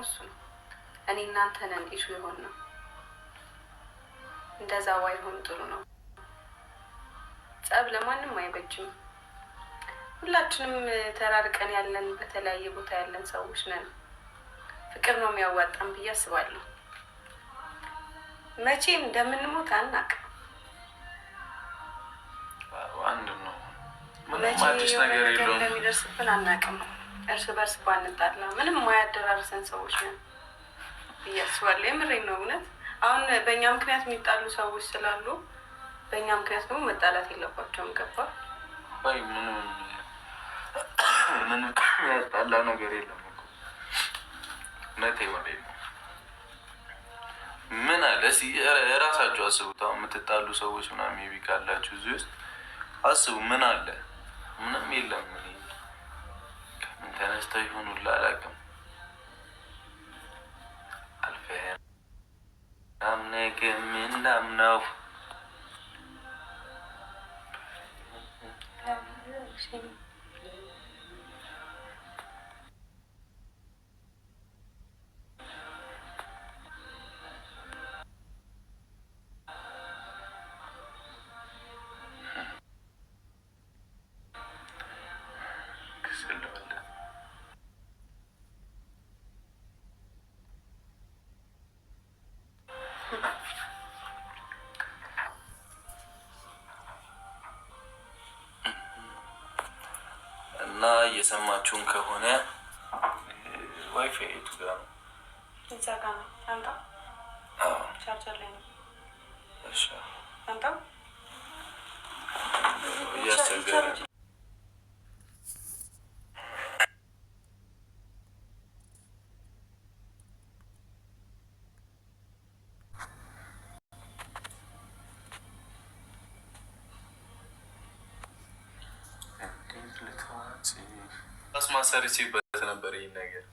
እሱ ነው። እኔ እናንተ ነን issue የሆን ነው። እንደዛ ባይሆን ጥሩ ነው። ጸብ ለማንም አይበጅም። ሁላችንም ተራርቀን ያለን በተለያየ ቦታ ያለን ሰዎች ነን። ፍቅር ነው የሚያዋጣን ብዬ አስባለሁ። መቼ እንደምንሞት አናውቅም። አንድ ነው። ምንም መቼ አዲስ የሆነ ነገር ነገር የለውም። እንደሚደርስብን አናውቅም። እርስ በርስ ባንጣላ ምንም የማያደራርሰን ሰዎች ነን ብዬ አስባለሁ። የምሬን ነው እውነት። አሁን በእኛ ምክንያት የሚጣሉ ሰዎች ስላሉ በእኛ ምክንያት ደግሞ መጣላት የለባቸውም። ገባ? ወይ ምንም ምንም ያጣላ ነገር የለም እኮ፣ እውነቴን ነው። ምን አለ እስኪ እራሳችሁ አስቡት። አሁን የምትጣሉ ሰዎች ምናምን maybe ካላችሁ እዚህ ውስጥ አስቡ። ምን አለ? ምንም የለም። እኔ ከምን ተነስተው ይሆኑላ አላውቅም። አልፈራም ነገም እንዳምናው። ክስል በለ። እና እየሰማችሁን ከሆነ ዋይፋይ የቱ ጋር ነው? እዛ ጋ ነው። አምጣው። አዎ። ቻርጀር ላይ ነው። እሺ። አምጣው። እያስቸገረ ነው። አስማሰርቼበት ነበር ይህን ነገር።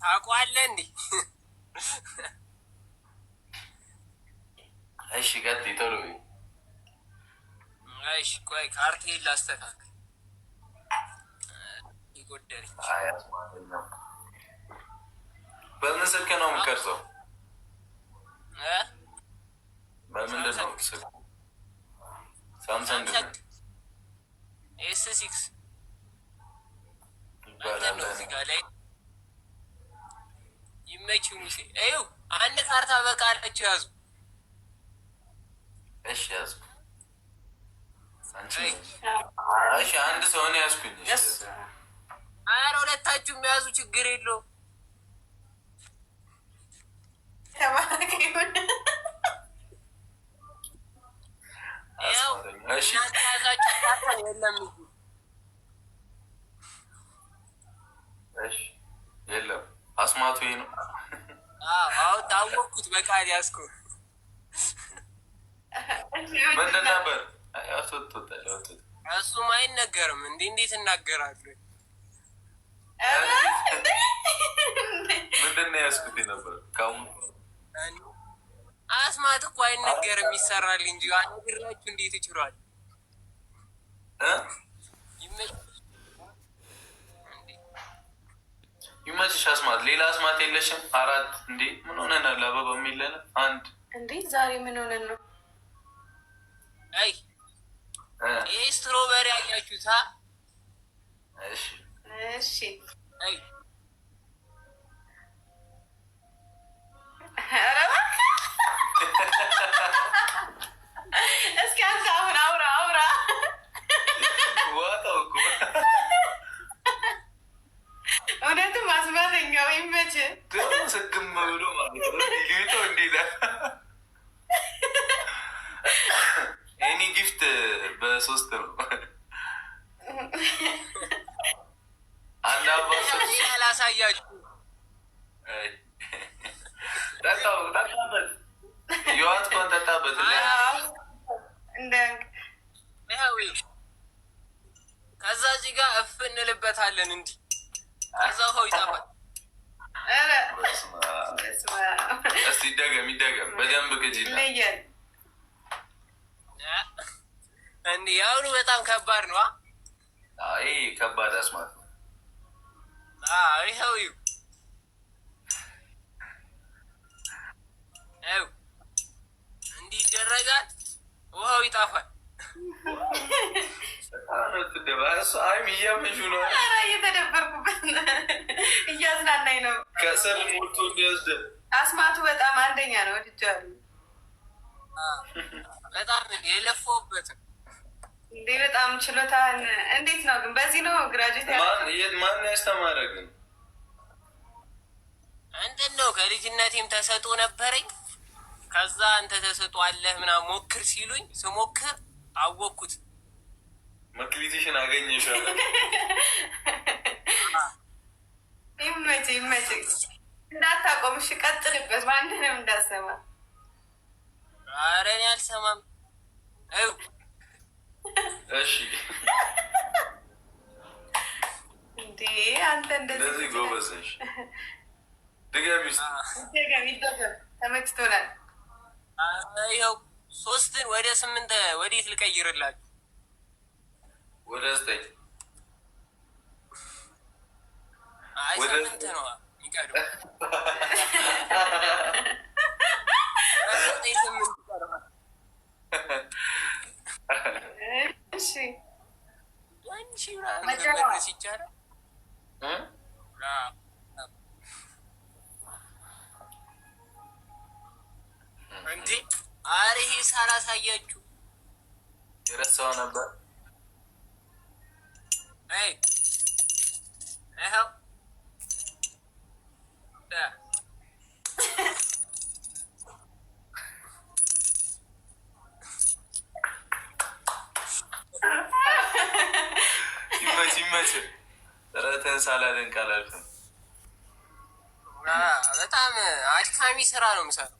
ታውቀዋለህ እንዴ? እሺ ቀጥይ፣ ቶሎ በይ። እሺ ቆይ ካርቴን ላስተካክል። የጎደለች አይ አስማተኛ። በምን ስልክ ነው የምቀርጸው? እ? በምንድን ነው ስልኩ? ሳምሰንግ ነው። S6 ይባላል። እንትን ነው እዚህ ጋር ላይ። ይመችው ሙሴ። ይኸው አንድ ካርታ በቃላችሁ ያዙ። እሺ ያዝኩ። አንቺ አይ። እሺ አንድ ሰው እኔ ያዝኩኝ። እሺ። ኧረ ሁለታችሁም ያዙ፣ ችግር የለውም። ተባረከ ይሁን። ይኸው አስማተኛ። እሺ። እናንተ ያዛችሁ ካርታ የለም እዚህ። እሺ የለም፣ አስማቱ ይሄ ነው። አዎ አሁን ታወቅኩት፣ በቃል ያዝኩ። ምንድን ነበር? አይ፣ አስወጥቶታል፣ አውጥቶታል። እሱም አይነገርም እንዴ? እንዴት እናገራለሁ? ምንድን ነው ያዝኩት ነበር ከአሁኑ? አስማት እኮ አይነገርም፣ ይሰራል እንጂ ነግራችሁ እንዴት ይችሏል? እ? ይመች እንዴ? ይመችሽ አስማት። ሌላ አስማት የለሽም? አራት እንዴ ምን ሆነናል? አበባም የለንም። አንድ እንዴ ዛሬ ምን ሆነን ነው? አይ እ፣ ይሄ strawberry አያችሁት? እሺ። እሺ። አይ። ኧረ እባክህ፣ እስኪ አንተ አሁን አውራ አውራ። ዋጣው እኮ። እውነትም አስማተኛው ይመች። ደግሞ ስግም ብሎ ማለት ነው። ሊቶ እንዴት any gift በሶስት ነው። አንድ አባ ሌላ ላሳያችሁ። ጠጣው፣ ጠጣበት፣ የዋጥኳን ጠጣበት። እንደ ይኸው ይኸው። ከዛ እዚህ ጋር እፍ እንልበታለን እንዲህ። ከዛ ውሃው ይጠፋል። ኧረ በስመ አብ። እስቲ ይደገም ይደገም፣ በደንብ ቅጂ። ይለያል። እንዲህ የአሁኑ በጣም ከባድ ነው። ይሄ ከባድ አስማት ነው። አዎ ይኸው ይኸው። እያመሹ ነው። ኧረ እየተደበርኩበት እያዝናናኝ ነው። ከስር ሞልቶ እንዲወስድ። አስማቱ በጣም አንደኛ ነው። ወድጄዋለሁ። በጣም የለፋሁበት። እንዴ በጣም ችሎታን እንዴት ነው ግን? በዚህ ነው graduate ያደረገው? ማን ያስተማረ ግን? እንትን ነው፣ ከልጅነቴም ተሰጥኦ ነበረኝ። ከዛ አንተ ተሰጥኦ አለህ ምናምን ሞክር ሲሉኝ ስሞክር አወቅኩት። መክሊትሽን አገኘሻል። ይመችህ ይመችህ። እንዳታቆም እሺ፣ ቀጥልበት። ማንንም እንዳሰማ። ኧረ እኔ አልሰማም። ይኸው። እሺ። እንዴ አንተ እንደዚህ እንደዚህ ጎበዝ ነሽ። ድገሚ እስኪ። ይደገም ይደገም። ተመችቶናል። ኧረ ይኸው 3ን ወደ 8 ወዴት ልቀይርላችሁ? ወደ 9። አይ 8 ነው የሚቀድመው። 9 8 ይቀድማል። እሺ። 1000 ምናምን መድረስ ይቻላል። እ? እንዴ ኧረ ይሄ ሳላሳያችሁ። የረሳው ነበር። አይ ይኸው። ይመች ይመች። ጥረትህን ሳላደንቅ አላልፍም። በጣም አድካሚ ስራ ነው የምሰራው።